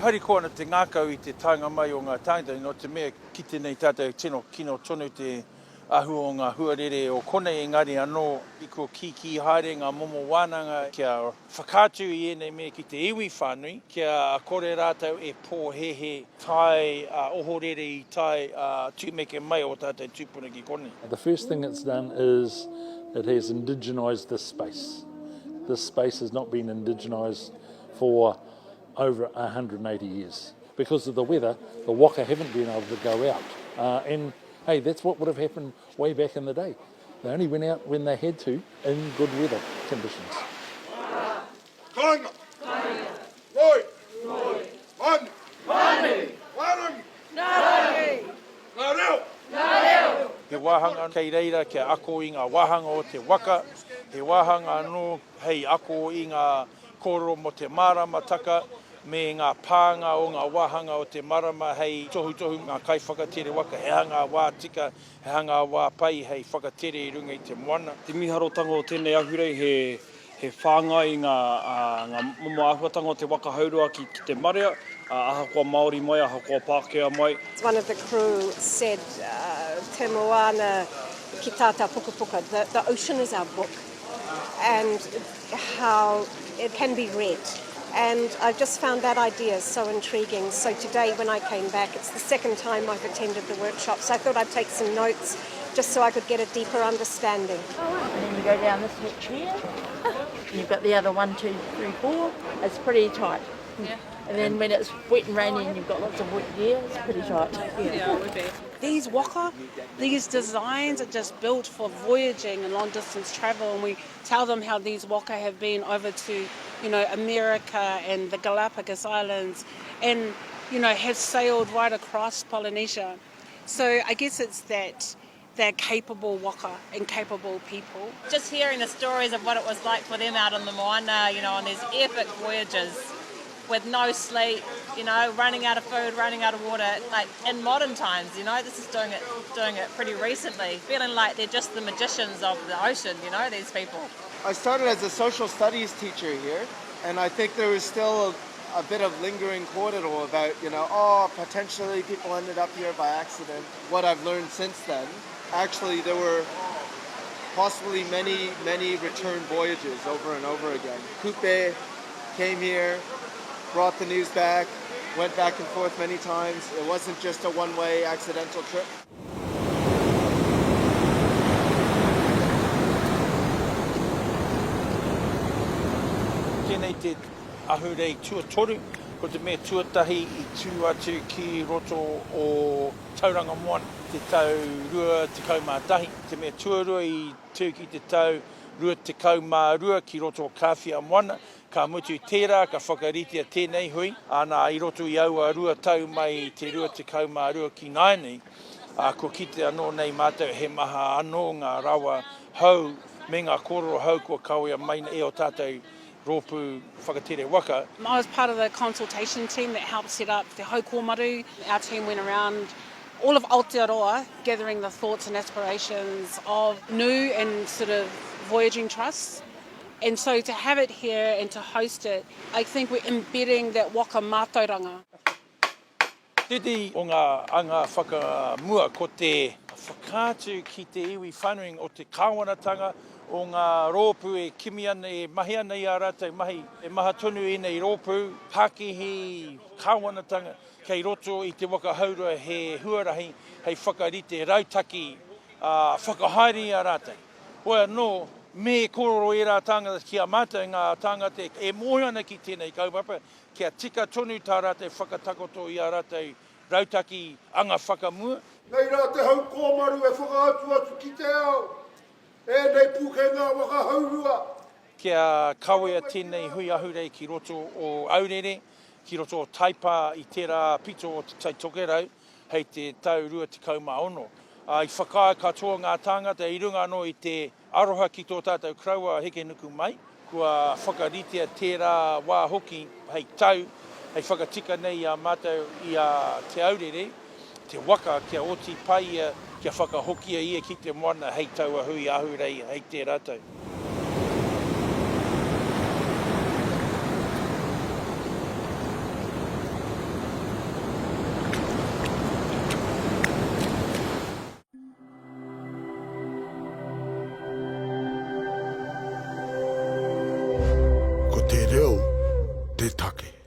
Harikoa ana te ngākau i te taenga mai o ngā tāngata, nō te mea kite nei tātou tino kino tonu te āhua o ngā huarere o konei engari anō i kua kīkī haere ngā momo wānanga kia whakaatu i ēnei mea ki te iwi whānui kia kore rātou e pōhēhē tae ohorere i tae tumeke mai ō tātou tūpuna ki konei. The first thing it's done is it has indigenised this space. This space has not been indigenised for over 180 years. Because of the weather, the waka haven't been able to go out. Uh, and hey, that's what would have happened way back in the day. They only went out when they had to in good weather conditions. Kāinga. Kāinga. Ngoi. Ngoi. Manu. Manu. Ngā rangi. Ngā rangi. Ngā reo. Ngā reo. He wāhanga kei reira kia ako i ngā wāhanga o te waka, he wāhanga anō hei ako i ngā kōrero mō te māramataka me ngā pānga o ngā wāhanga o te marama hei tohutohu ngā kaiwhakatere waka he aha ngā wā tika, he aha ngā wā pai hei whakatere i runga i te moana. Te mīharotanga o tēnei ahurei he he whāngai i ngā ngā momo āhuatanga o te waka hourua ki ki te marea, ahakoa Māori mai, ahakoa Pākehā mai. One of the crew said, Te moana ki tātau pukapuka, the, the ocean is our book. And how it can be read. And I just found that idea so intriguing. So today when I came back, it's the second time I've attended the workshop, so I thought I'd take some notes just so I could get a deeper understanding. And then you go down this hatch here, and you've got the other one, two, three, four. It's pretty tight. Yeah. And then when it's wet and rainy and you've got lots of wet gear, it's pretty tight. Yeah, it would be. These waka, these designs are just built for voyaging and long distance travel and we tell them how these waka have been over to, you know, America and the Galapagos Islands and, you know, have sailed right across Polynesia. So I guess it's that they're capable waka and capable people. Just hearing the stories of what it was like for them out on the moana, you know, on these epic voyages with no sleep, you know, running out of food, running out of water, like in modern times, you know, this is doing it doing it pretty recently, feeling like they're just the magicians of the ocean, you know, these people. I started as a social studies teacher here, and I think there was still a, a bit of lingering kōrero about, you know, oh, potentially people ended up here by accident. What I've learned since then, actually there were possibly many, many return voyages over and over again. Kupe came here, brought the news back, went back and forth many times. It wasn't just a one-way accidental trip. Tēnei te ahurei tuatoru, ko te mea tuatahi i tū atu ki roto o Tauranga Moana te tau 21, te mea tuarua i tū ki te tau 22 ki roto o Kāwhia Moana, ka mutu tērā ka whakaritea tēnei hui, ana i roto i aua rua tau mai i te 22 ki nāianei, ā, kua kite anō nei mātou he maha anō ngā rawa hou me ngā kōrero hou kua kawea mai e ō tātou rōpū whakatere waka. I was part of the consultation team that helped set up Te Hau Kōmaru. Our team went around all of Aotearoa gathering the thoughts and aspirations of new and sort of voyaging trusts. And so to have it here and to host it, I think we're embedding that waka mātauranga. Tētehi o ngā anga whakamua ko te whakaatu ki te iwi whānui o te kāwanatanga, o ngā rōpū e kimi ana, e mahi ana i ā rātou mahi. E maha tonu ēnei rōpū, pakihi, kāwanatanga, kei roto i te waka hourua he huarahi hei whakarite rautaki whakahaere i a rātou. Hoi anō, me kōrero ērā tāngata ki a mātou, ngā tāngata e mōhio ana ki tēnei kaupapa, Kia tika tonu tā rātou whakatakoto i ā rātou rautaki anga whakamua. Nei rā te hau kōmaru e whakaatu atu ki te ao, ēnei pūkenga waka hourua. Kia kawea tēnei hui ahurei ki roto o Aurere, ki roto o Taipā i tērā pito o Te Tai Tokerau hei te tau 26. Ā, i whakaae katoa ngā tāngata i runga anō i te Aroha ki tō tātou koroua a Hekenukumai, kua whakaritea tērā wā hoki hei tau, hei whakatika nei i a mātou i a Te Aurere, te waka kia oti pai ia, kia whakahokia ia ki te moana hei taua hui ahurei hei tērā tau. te reo te take.